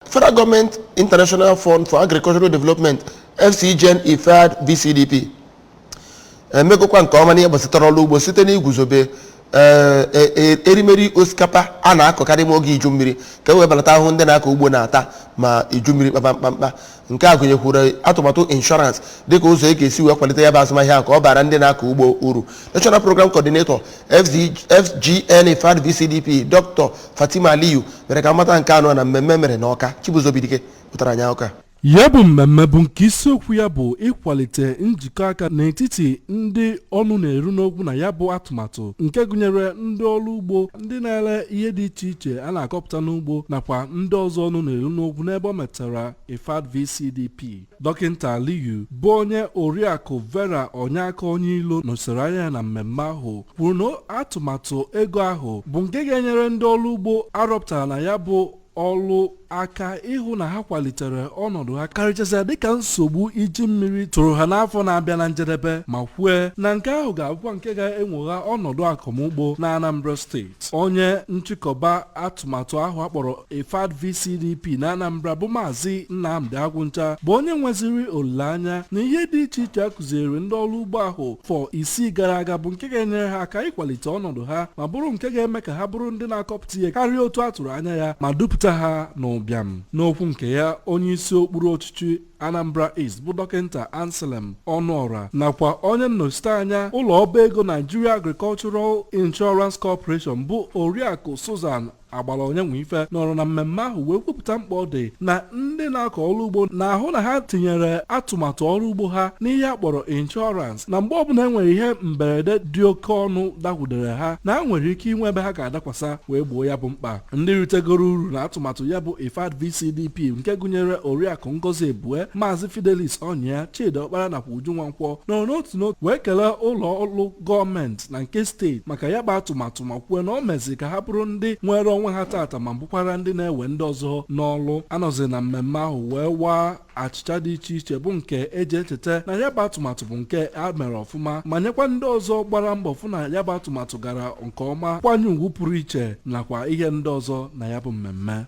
Federal Government International Fund for Agricultural Development, FCGN IFAD VCDP, emegokwa nke ọma n'ihe gbasatara ọrụ ugbo site n'iguzobe erimeri osikapa a na-akọkarị ma oge iju mmiri, ka e wee belata ahụhụ ndị na-akọ ugbo na-ata ma iju mmiri kpaba mkpamkpa. Nke a gụnyekwuru atụmatụ insurance dịka ụzọ e ga-esi wee kwalite ya bụ azụmahịa ka ọ bara ndị na-akọ ugbo uru. National Program Coordinator, FGN IFAD VCDP, Dr. Fatima Aliyu, mere ka mmata nke anọ na mmemme mere n'Ọka. Chibuzo Bidike pụtara anya ụka. Ya bụ mmemme bụ nke isiokwu ya bụ ịkwalite njikọ aka n'etiti ndị ọnụ na-eru n'okwu na ya bụ atụmatụ, nke gụnyere ndị ọrụ ugbo, ndị na-ere ihe dị iche iche a na-akọpụta n'ugbo, nakwa ndị ọzọ ọnụ na-eru n'okwu n'ebe ọ metara IFAD VCDP. Dọkịta Aliyu, bụ onye Oriakụ Vera Onyeaka onye ilo nọchitere anya ya na mmemme ahụ, kwuru na atụmatụ ego ahụ bụ nke ga-enyere ndị ọrụ ugbo arọpụtara na ya bụ ọrụ aka ịhụ na ha kwalitere ọnọdụ ha, karịchasịa dịka nsogbu iji mmiri tụrụ ha n'afọ na-abịa na njedebe, ma kwue na nke ahụ ga-abụkwa nke ga-enwogha ọnọdụ akọmugbo na Anambra Steeti. Onye nchịkọba atụmatụ ahụ akpọrọ IFAD VCDP na Anambra, bụ Maazị Nnamdi Agwụncha, bụ onye nweziri olileanya na ihe dị iche iche a kụziere ndị ọrụ ugbo ahụ fọ 6 gara aga bụ nke ga-enyere ha aka ịkwalite ọnọdụ ha, ma bụrụ nke ga-eme ka ha bụrụ ndị na-akọpụta ihe karịa otu a tụrụ anya ya, ma dupụta ha n'ụbịam. N'okwu nke ya, onye isi okpuru ọchịchị Anambra East, bụ Dọkịta Anselm Ọnụọra, nakwa onye nnọchiteanya ụlọ ọba ego Nigeria Agricultural Insurance Corporation, bụ Oriakụ Susan Agbara onye nwe ife, nọrọ na mmemme ahụ wee kwupụta mkpa ọ dị na ndị na-akọ ọrụ ugbo na-ahụ na ha tinyere atụmatụ ọrụ ugbo ha n'ihe a kpọrọ insurance, na mgbe ọbụla e nwere ihe mberede dị oke ọnụ dakwudere ha, na ha nwere ike inwe ebe ha ga-adakwasa wee gboo ya bụ mkpa. Ndị ritegoro uru na atụmatụ ya bụ IFAD VCDP, nke gụnyere Oriakụ Ngozi Ebue, Maazị Fidelis Ọnyịa, Chidi Ọkpara nakwa Uju Nwankwọ, nọrọ n'otu n'otu wee kelee ụlọ ọrụ gọọmenti na nke steeti maka ya bụ atụmatụ, ma kwuo na o mezi ka ha bụrụ ndị nwere onwe ha tata, ma bụkwara ndị na-ewe ndị ọzọ n'ọlụ. Anọzi na mmemme ahụ wee waa achịcha dị iche iche, bụ nke eji echeta na ya bụ atụmatụ bụ nke a mere ọfụma, ma nyekwa ndị ọzọ gbara mbọ fụ na ya bụ atụmatụ gara nke ọma kwanye ugwu pụrụ iche, nakwa ihe ndị ọzọ na ya bụ mmemme.